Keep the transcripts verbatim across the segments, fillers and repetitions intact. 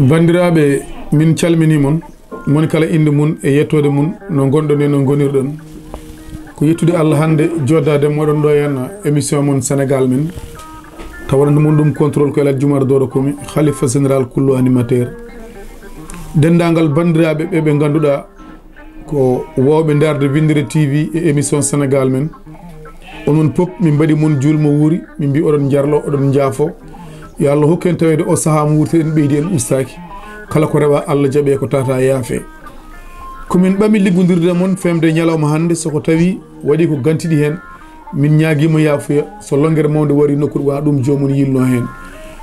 Banndiraaɓe, min calminii mon, moni kala innde mum e yettoode mum, no ngonɗon e no ngonirɗon. Ko yettude Allah hannde jooɗaade e mooɗon ɗo e émission mon Sénégal Men. Tawa waɗande mon ɗum contrôle ko El Hadj Oumar Doro Kumi, Khalifa Général kullu animateur. Denndaangal banndiraaɓe ɓe ɓe ngannduɗaa ko wowɓe ndaarde Winndere T V e émission Sénégal Men. Onon pop, min mbaɗi mon juulmo wuuri, min mbi oɗon njarlo, oɗon njaafo. Yo Allah hokku en taweede o sahaa mo wuurteɗen ɓeydi en ustaaki. Kala ko rewa Allah jaɓe, ko tata yaafe. Ko min ɓami liggondirde mon femde ñalawma hannde, so ko tawi waɗi ko gantiɗi heen, min ñaagiima yaafuya. So lonngere mawnde wari nokkude, wona ɗum joomum yilno heen.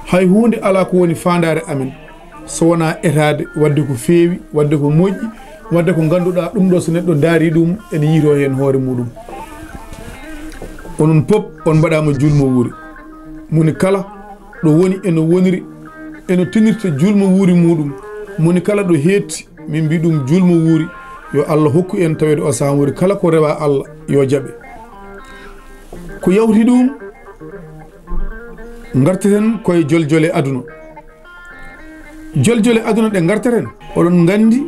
Hay huunde alaa ko woni faandaare amen, so wonaa etaade, waɗde ko feewi, waɗde ko moƴƴi, waɗde ko ngannduɗaa ɗum ɗo, so neɗɗo ndaari ɗum, ene yiytoo heen hoore muɗum. Onon pop, on mbaɗaama juulmo wuuri. Moni kala ɗo woni, eno woniri, eno tinirta juulmo wuuri muɗum. Moni kala ɗo heetti, min mbi ɗum juulmo wuuri. Yo Allah hokku en taweede o sahaa wuuri. Kala ko rewa Allah, yo jaɓe. Ko yawti ɗum, ngarteten koye joljole aduna. Joljole aduna ɗe ngarteten. Oɗon nganndi,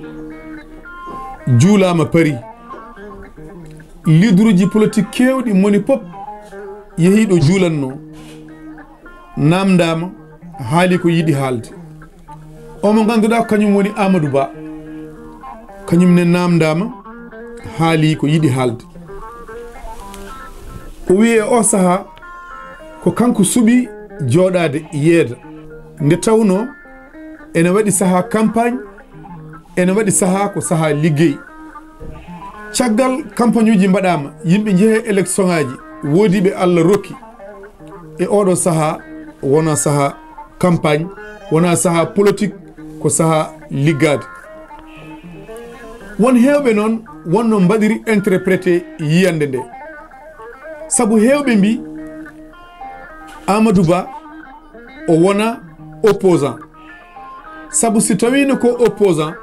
juulaama Paris. Leaderuuji politik keewɗi, moni pop yehii ɗo juulanno, naamndaama, haali ko yiɗi haalde. O mo ngannduɗaa, kañum woni Amadou Ba. Kañum ne naamndaama, haali ko yiɗi haalde. O wiyi e o sahaa, ko kanko suɓi jooɗaade yeeda. Nde tawnoo ene waɗi sahaa campagne, ene waɗi sahaa ko sahaa liggey. Caggal campagne uji mbaɗaama, yimɓe njehe élection ngaaji, woodi ɓe Allah rokki. E oɗo sahaa, wona sahaa campagne, wona sahaa politique, ko sahaa liggaade. Won heewɓe noon wonno mbaɗiri interprété yiyannde nde. Sabu heewɓe mbi Amadou Ba o wona opposant. Sabu si tawiino ko opposant,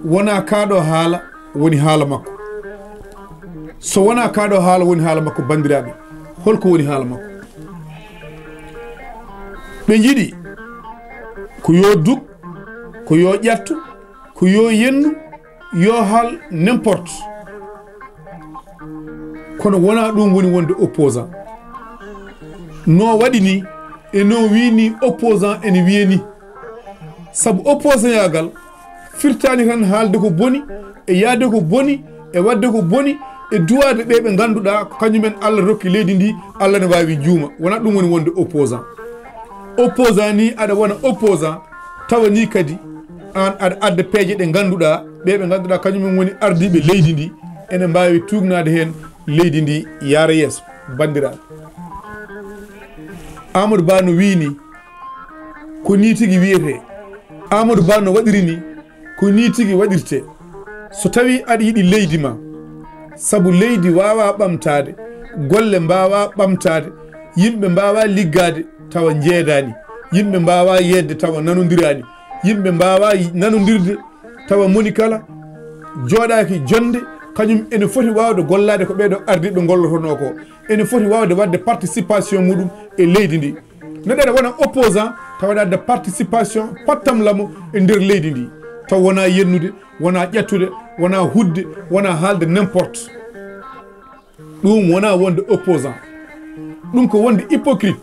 wona kaɗo haala woni haala makko. So wona kaɗo haala woni haala makko, banndiraaɓe, holko woni haala makko? Ɓe njiɗi ko yo duk, ko yo ƴattu, ko yo yennu, yo hal n'importe. Kono wona ɗum woni wonde opposant. No waɗi ni, e no wii ni, opposant ene wiyee ni. Sabu opposant yaagal firtaani tan haalde ko boni, e yahde ko boni, e waɗde ko boni, e duwaade ɓe ɓe ngannduɗaa ko kañumen Allah rokki leydi ndi, Allah ne waawi juuma. Wona ɗum woni wonde opposant. Opposant ni, aɗa wona opposant, tawa ni kadi aan aɗa adda peeje ɗe ngannduɗaa, ɓe ɓe ngannduɗaa kañumen woni ardiiɓe leydi ndi, ene mbaawi tuugnaade heen leydi ndi yaara yeeso. Banndiraaɓe, Amadou Ba no wii ni, ko ni tigi wiyetee. Amadou Ba no waɗiri ni, ko ni tigi waɗirtee. So tawii aɗa yiɗi leydi ma, sabu leydi waawaa ɓamtaade, golle mbaawaa ɓamtaade, yimɓe mbaawaa liggaade tawa njeedaani, yimɓe mbaawaa yeeƴde tawa nanondiraani, yimɓe mbaawaa nanondirde tawa moni kala jooɗaaki jonnde, kañum ene foti waawde gollaade ko ɓeeɗo ardiiɓe ngollotonoo ko. Ene foti waawde waɗde participation muɗum e leydi ndi. Neɗɗo ene wona opposant, tawa aɗa adda participation pattamlamo e nder leydi ndi. Taw wona yennude, wona ƴettude, wona hudde, wona haalde n'importe. Ɗum wona wonde opposant. Ɗum ko wonde hypocrite.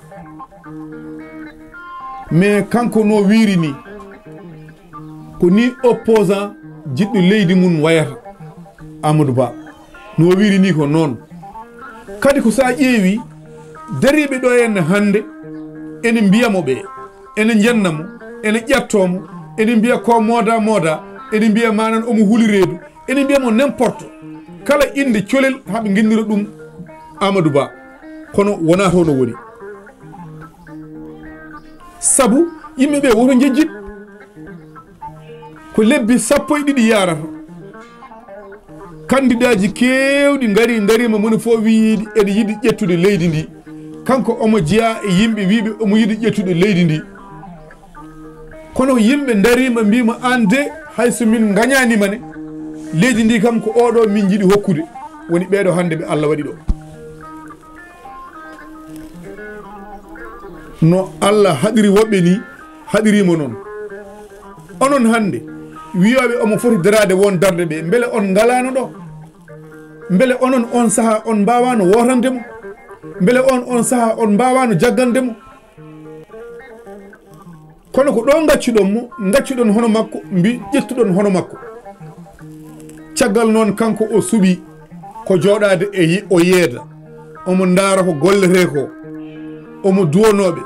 Mais kanko no wiiri ni, ko ni opposant jiɗɗo leydi mum wayata, Amadou Ba. No wiiri ni ko noon. Kadi ko so a ƴeewi, dariiɓe ɗo en hannde, ene mbiya mo ɓe, ene njenna mo, ene ƴatto mo, ene mbiya ko mooda mooda, ene mbiya manan omo huli reedu, ene mbiya mo n'importe. Kala innde colel haɓe ngennira ɗum Amadou Ba. Kono wona toon o woni. Sabu yimɓe ɓe woto njejjit. Ko lebbi sappo e ɗiɗi yaarata. Kandidaaji keewɗi ngari, ndariima, moni fof wiyi eɗi yiɗi ƴettude leydi ndi. Kanko omo jeyaa e yimɓe wiiɓe omo yiɗi ƴettude leydi ndi. Kono yimɓe ndariima, mbiima, "Aan de, hay so min ngañaanima ne, leydi ndi kam ko oɗo min njiɗi hokkude." Woni ɓeeɗo hannde ɓe Allah waɗi ɗo. No Allah haɗiri woɓɓe ni, haɗirimo noon. Onon hannde, wiyooɓe omo foti daraade won darde ɓe, mbele on ngalaano ɗo? Mbele onon on sahaa on mbaawaano wootande mo? Mbele on on sahaa on mbaawaano jaggande mo? Kono ko ɗo ngaccuɗon mo, ngaccuɗon hono makko, mbi ƴettuɗon hono makko. Caggal noon, kanko o suɓi ko jooɗaade e ye-, o yeeda. Omo ndaara ko golletee ko. Omo duwanooɓe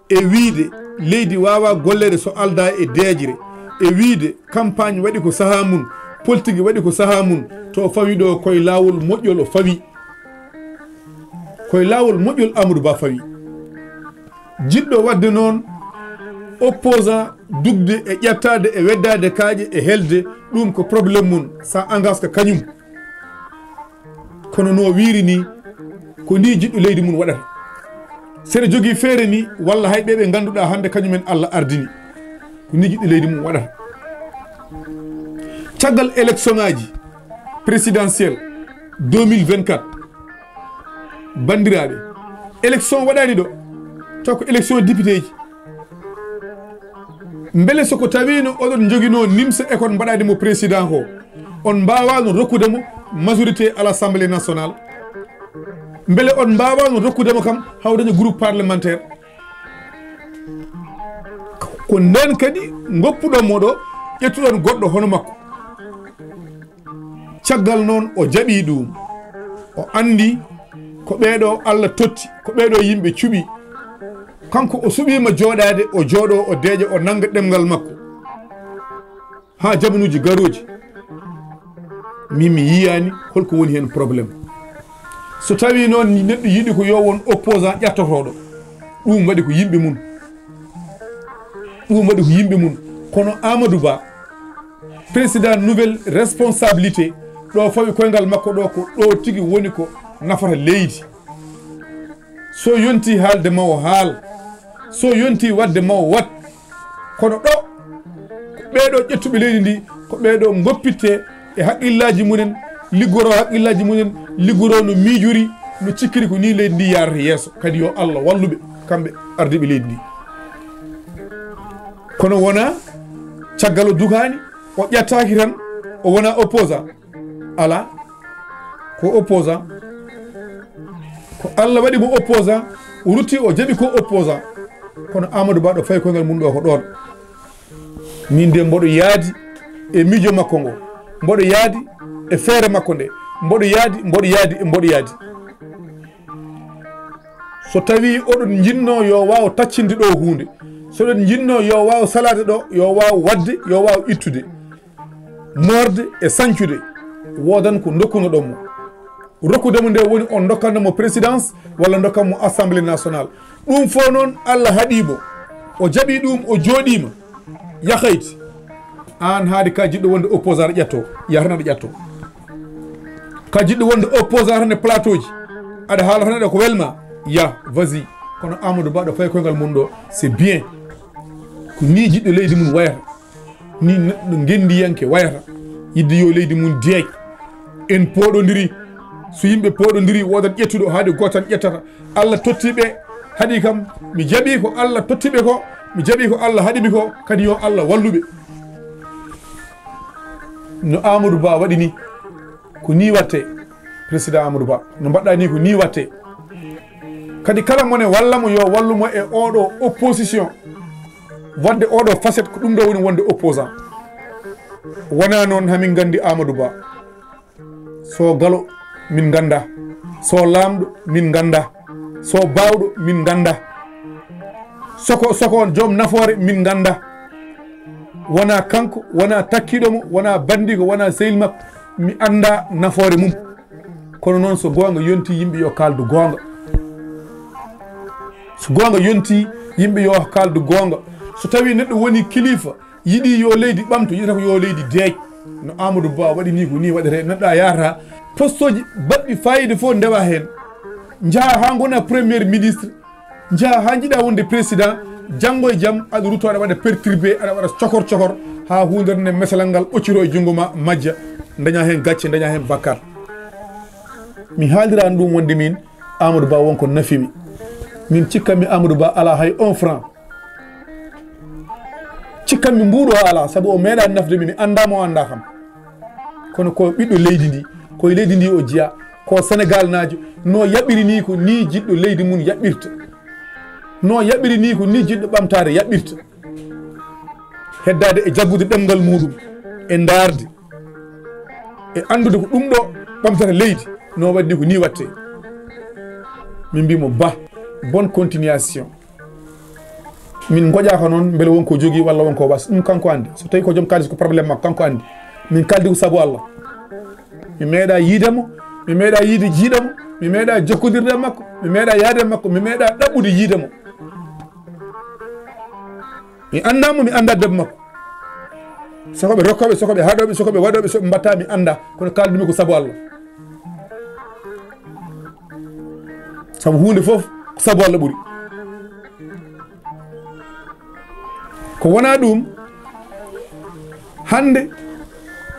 e wiyde leydi waawaa golleede so aldaa e deeƴre. E wiyde campagne waɗi ko sahaa mum, politique waɗi ko sahaa mum, to fawi ɗo koye laawol moƴƴol o fawi. Koye laawol moƴƴol Amadou Ba fawi. Jiɗɗo waɗde noon opposant dugde e ƴettaade e weddaade kaaƴe e helde, ɗum ko problème mum, ça engage ko kañum. Kono no wiiri ni, ko ni jiɗɗo leydi mum waɗata. Sene jogii feere ni, walla hay ɓe ɓe ngannduɗaa hannde kañumen Allah ardini. Ko ni jiɗɗo leydi mum waɗata. Caggal élection ŋaaji présidentielle deux mille vingt-quatre, banndiraaɓe, élection waɗaani ɗo, taw ko élection député ji. Mbele so ko tawiino oɗon njoginoo nimsa e kon mbaɗaani mo président ko, on mbaawaano rokkude mo majorité à l'Assemblée nationale? Mbele on mbaawaano rokkude mo kam haw daña groupe parlementaire? Ko ndeen kadi ngoppuɗon mo ɗo, ƴettuɗon goɗɗo hono makko. Caggal noon o jaɓii ɗum, o anndi ko ɓeeɗo Allah totti, ko ɓeeɗo yimɓe cuɓi. Kanko o suɓiima jooɗaade, o jooɗoo, o deeƴa, o nannga ɗemngal makko. Haa jamanuuji garooji, min mi yiyaani holko woni heen problème. So tawii noon neɗɗo yiɗi ko yo won opposant ƴattotooɗo, ɗum waɗi ko yimɓe mum. Ɗum waɗi ko yimɓe mum. Kono Amadou Ba, président nouvelle responsabilité, ɗo fawi koyngal makko ɗo, ko ɗo tigi woni ko nafata leydi. So yonti haalde ma o haal, so yonti waɗde ma o waɗ. Kono ɗo, ko ɓeeɗo ƴettuɓe leydi ndi, ko ɓeeɗo ngoppitte e haqqillaaji mumen, liggoro haqqillaaji mumen, liggoro no miijori, no cikkiri ko ni leydi ndi yaarata yeeso. Kadi yo Allah walluɓe, kamɓe ardiiɓe leydi ndi. Kono wona caggal o dukaani, o ƴattaaki tan, o wona opposant. Alaa, ko opposant. Ko Allah waɗi mo opposant, o rutti o jaɓi ko opposant. Kono Amadou Ba ɗo fayi koyngal mum ɗo ko ɗoon. Min de mboɗo yaadi e miijo makko ngo. Mboɗo yaadi e feere makko nde. Mboɗo yaadi, mboɗo yaadi, mboɗo yaadi. So tawii oɗon njinnoo yo waaw taccinde ɗo huunde, so oɗon njinnoo yo waaw salaade ɗo, yo waaw waɗde, yo waaw ittude, moorde e sañcude, woodan ko ndokkunoɗon mo. Rokkude mo nde woni on ndokkanno mo présidence walla ndokkan mo assemblée nationale. Ɗum fof noon Allah haɗii mo, o jaɓii ɗum, o jooɗiima. Yahayti, aan haade ka jiɗɗo wonde opposant aɗa ƴatto, yah tan aɗa ƴatto. Ka jiɗɗo wonde opposant tan e plateau ji, aɗa haala tan aɗa ko welma, yah, vas-y. Kono Amadou Ba ɗo fayi koyngal mum ɗo, c'est bien. Ko ni jiɗɗo leydi mum wayata, ni neɗɗo ngendiyanke wayata, yidde yo leydi mum deeƴ. En pooɗondiri, so yimɓe pooɗondiri, woodat ƴettuɗo, haade gooto tan ƴettata. Allah totti ɓe, haɗi kam, mi jaɓi ko Allah totti ɓe ko, mi jaɓi ko Allah haɗi mi ko, kadi yo Allah wallu ɓe. No Amadou Ba waɗi ni, ko ni watte, président Amadou Ba, no mbaɗɗa ni ko ni watte. Kadi kala mone walla mo yo wallu mo e oɗo opposition, wadde oɗo facette ko ɗum ɗo woni wonde opposant. Wona noon hamin nganndi Amadou Ba. So galo, min ngannda. So laamɗo, min ngannda. So baawɗo, min ngannda. Soko, soko on joom nafoore, min ngannda. Wona kanko, wona takkiiɗo mo, wona banndiiko, wona sehil makko. Mi annda nafoore mum. Kono noon so goonga yonti yimɓe yo kaaldu goonga. So goonga yonti yimɓe yo kaaldu goonga. So tawii neɗɗo woni kilifa, yiɗi yo leydi ɓamto, yiɗata ko yo leydi deeƴ. No Amadou Ba waɗi ni, ko ni waɗete. Neɗɗo a yaarata postoji baɗɗi fayida fof ndewa heen. Njaha haa ngona premier ministre, njaha haa njiɗa wonde président, janngo e jam aɗa rutto aɗa waɗa perturbé, aɗa waɗa cokor cokor, haa huunde nde mesalal ngal ɓoccito e junngo ma majja, daña heen gacce, daña heen bakkat. Mi haaldirani ɗum wonde min, Amadou Ba won ko nafi mi. Min cikkanmi Amadou Ba alaa hay un franc. Cikkanmi mbuuɗo o alaa, sabu o meeɗaani nafde min, mi anndaa mo, o anndaa kam. Kono ko ɓiɗɗo leydi ndi, ko e leydi ndi o jeyaa, ko Senegal naajo, no yaɓiri ni ko ni jiɗɗo leydi mum yaɓirta. No yaɓiri ni ko ni jiɗɗo ɓamtaare yaɓirta. Heddaade e jaggude ɗemngal muɗum, e ndaarde, e anndude ko ɗum ɗo ɓamtata leydi, no waɗi ni ko ni waɗte. Min mbii mo, Bah, bonne continuation. Min ngoƴaaka noon, mbele won ko jogii walla won ko was. Ɗum kanko anndi. So tawi ko joom kaalis, ko problème makko, kanko anndi. Min kaldi ko sabu Allah. Mi meeɗa yiide mo, mi meeɗa yiide jiiɗa mo, mi meeɗa jokkondirde e makko, mi meeɗa yaade e makko, mi meeɗa ɗaɓɓude yiide mo. Mi anndaa mo, mi anndaa debbo makko. Soko ɓe rokkooɓe, soko ɓe haɗooɓe, soko ɓe waɗooɓe, so ɓe mbatta, mi anndaa. Kono kaldumi ko sabu Allah. Sabu huunde fof ko sabu Allah ɓuri. Ko wonaa ɗum, hannde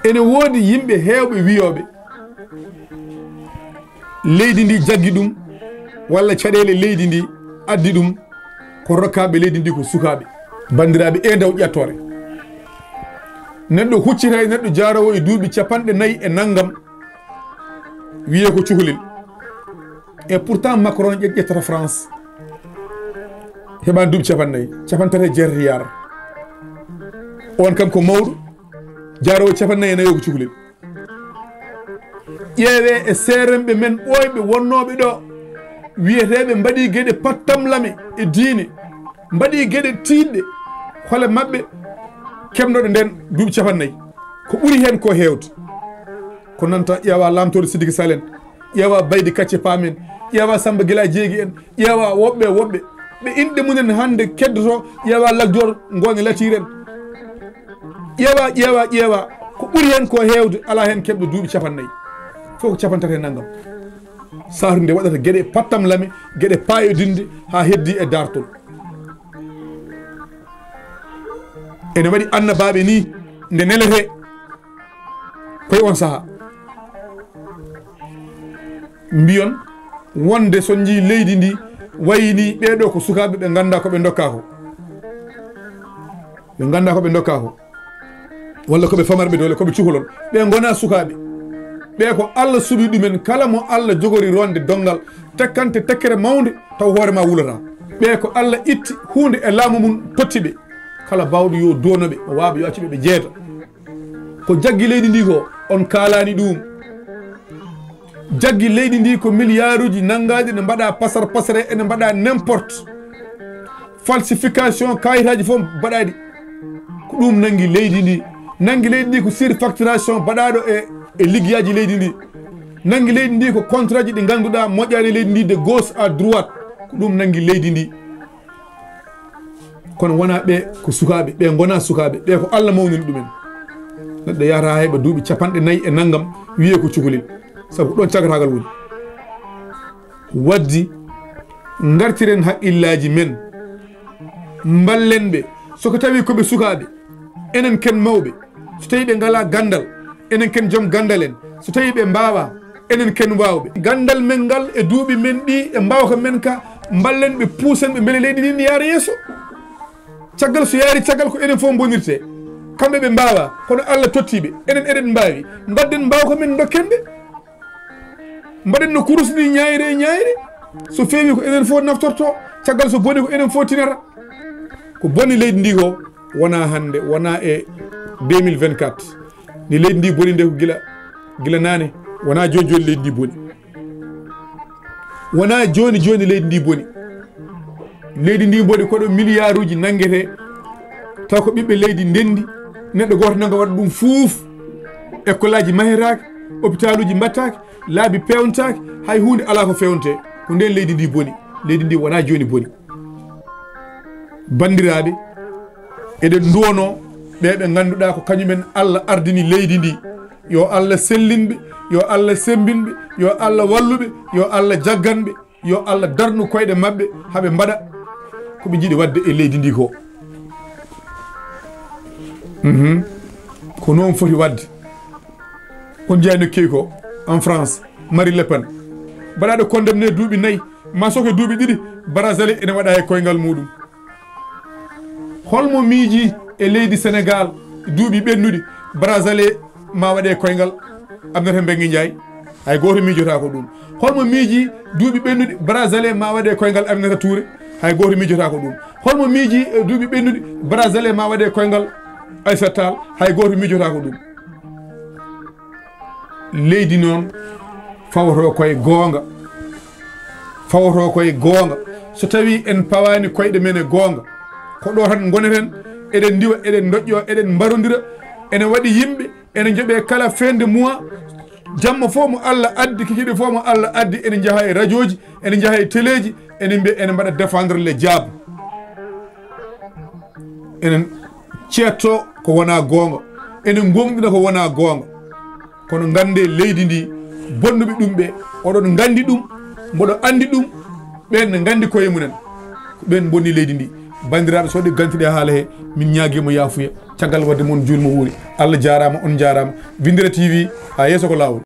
ene woodi yimɓe heewɓe wiyooɓe leydi ndi jaggi ɗum, walla caɗeele leydi ndi addi ɗum, ko rokkaaɓe leydi ndi ko sukaaɓe. Banndiraaɓe, e ndaw ƴettoore, neɗɗo huccita e neɗɗo jaaroowo e duuɓi capanɗe nayi e nanngam, wiyee ko cukalel. Et pourtant, Macron ƴe-, ƴettata France, heɓaani duuɓi capannayyi, capantati e jeetati yaar. On kam ko mawɗo, jaaroowo capannayyi e nayi o ko cukalel. Ƴeewee e seeremɓe men ɓooyɓe wonnooɓe ɗo, wiyeteeɓe mbaɗii geɗe pattamlame e diine, mbaɗii geɗe tiiɗɗe, hole maɓɓe keɓnoɗo nden duuɓi capannayyi. Ko ɓuri heen ko heewde, ko nanta ƴeewa Laamtooɗo Sidiki Sal en, ƴeewa Baydi Kacce Paam en, ƴeewa Samba Gila Jeegi en, ƴeewa woɓɓe e woɓɓe. Ɓe inɗe mumen hannde keddoto, ƴeewa Lat Joor, Ngoone Latiir en. Ƴeewa, ƴeewa, ƴeewa. Ko ɓuri heen ko heewde, alaa heen keɓɗo duuɓi capannayyi. Fof ko capantati e nanngam. Saatu nde waɗata geɗe pattamlame, geɗe paayodinɗe haa heddi e daartol. Ene waɗi annabaaɓe ni nde neletee koye on sahaa. Mbiyon wonde so njii leydi ndi wayi ni ɓee ɗo ko sukaaɓe ɓe nganndaa ko ɓe ndokkaa ko. Ɓe nganndaa ko ɓe ndokkaa ko. Walla ko ɓe famarɓe doole, ko ɓe cukalon. Ɓe ngonaa sukaaɓe. Ɓe ko Allah suɓi ɗumen, kala mo Allah jogori ronde donngal, tekkante tekkere mawnde, taw hoore ma wulataa. Ɓe ko Allah itti huunde e laamu mum, totti ɓe. Kala baawɗo yo duwano ɓe, o waawa yo accu ɓe, ɓe jeeta. Ko jaggi leydi ndi ko, on kaalaani ɗum. Jaggi leydi ndi ko miliyaaruuji nanngaaɗi ne mbaɗa pasar pasare, ene mbaɗa n'importe. Falsification kayitaaji fof mbaɗaaɗi. Ko ɗum nanngi leydi ndi. Nanngi leydi ndi ko surfacturation mbaɗaaɗo e, e liggeyaaji leydi ndi. Nanngi leydi ndi ko contrat ji ɗi ngannduɗaa moƴƴaani leydi ndi de gauche à droite. Ko ɗum nanngi leydi ndi. Kono wonaa ɓe ko sukaaɓe, ɓe ngonaa sukaaɓe, ɓe ko Allah mawnini ɗumen. Neɗɗo yahata heɓa duuɓi capanɗe nayi e nanngam, wiyee ko cukalel. Sabu ko ɗoon caggataagal woni. Waddi, ngartiren haqqillaaji men, mballen ɓe, so ko tawi ko ɓe sukaaɓe, enen ken mawɓe, so tawi ɓe ngalaa ganndal, enen ken joom ganndal en, so tawi ɓe mbaawaa, enen ken waawɓe. Ganndal men ngal e duuɓi men ɗi e mbaawka men ka, mballen ɓe, puusen ɓe, mbele leydi ndi ndi yaara yeeso. Caggal so yaari caggal ko enen fof mbonirte. Kamɓe ɓe mbaawaa, kono Allah totti ɓe. Enen eɗen mbaawi. Mbaɗden mbaawka men, ndokken ɓe. Mbaɗen no kurus ni ñaayre e ñaayre. So feewi ko enen fof naftorto. Caggal so boni ko enen fof tinata. Ko boni leydi ndi ko wonaa hannde, wonaa e deux mille vingt-quatre. Ni leydi ndi boni nde ko gila, gila naane. Wonaa jooni jooni leydi ndi boni. Wonaa jooni jooni leydi ndi boni. Leydi ndi boni ko ɗo miliyaaruuji nanngetee. Taw ko ɓiɓɓe leydi ndenndi. Neɗɗo gooto nannga waɗa ɗum fuuf. Ekkolaaji mahetaake, opitaaluuji mbaɗtaake, laabi peewntaake, hay huunde alaa ko feewnetee. Ko ndeen leydi ndi boni. Leydi ndi wonaa jooni boni. Banndiraaɓe, eɗen nduwanoo ɓe ɓe ngannduɗaa ko kañumen Allah ardini leydi ndi. Yo Allah sellin ɓe, yo Allah semmbin ɓe, yo Allah wallu ɓe, yo Allah jaggan ɓe, yo Allah darnu koyɗe maɓɓe haa ɓe mbaɗa ko ɓe njiɗi waɗde e leydi ndi ko. Mhm. Ko noon foti waɗde. On njiya nokkeeji ko en France, Marie Le Pen, mbaɗaaɗo condamné duuɓi nayi, maa so ko duuɓi ɗiɗi, Brazale ene waɗa e koyngal muɗum. Holmo miiji e leydi Senegal duuɓi ɓennuɗi Brazale ma waɗe koyngal Aminata Mbengue Ndiaye? Hay gooto miijota ko ɗum. Holmo miiji duuɓi ɓennuɗi Brazale ma waɗe koyngal Aminata Touré? Hay gooto miijota ko ɗum. Holmo miiji e duuɓi ɓennuɗi Brazale ma waɗe koyngal Aissata Tall? Hay gooto miijota ko ɗum. Leydi noon fawoto koye goonga. Fawoto koye goonga. So tawi en pawaani koyɗe men e goonga, ko ɗo tan ngoneten, eɗen ndiwa, eɗen ndoƴƴo, eɗen mbarondira. Ene waɗi yimɓe ene njoɓe kala fin de mois, jamma fof mo Allah addi, kikiɗe fof mo Allah addi, ene njaha e radioji, ene njaha e téléji, ene mbiya ene mbaɗa défendre le diable. Enen ceetto ko wona goonga, enen gomɗina ko wona goonga. Kono ngannde leydi ndi, bonnuɓe ɗum ɓe, oɗon nganndi ɗum, mboɗo anndi ɗum. Ɓen ne nganndi koye mumen, ko ɓen bonni leydi ndi. Banndiraaɓe, so waɗi gantiɗe haala he, min ñaagiima yaafuya. Caggal waɗde mon juulmo wuuri. Allah jaaraama, on jaaraama. Winndere T V, haa yeeso ko laawol.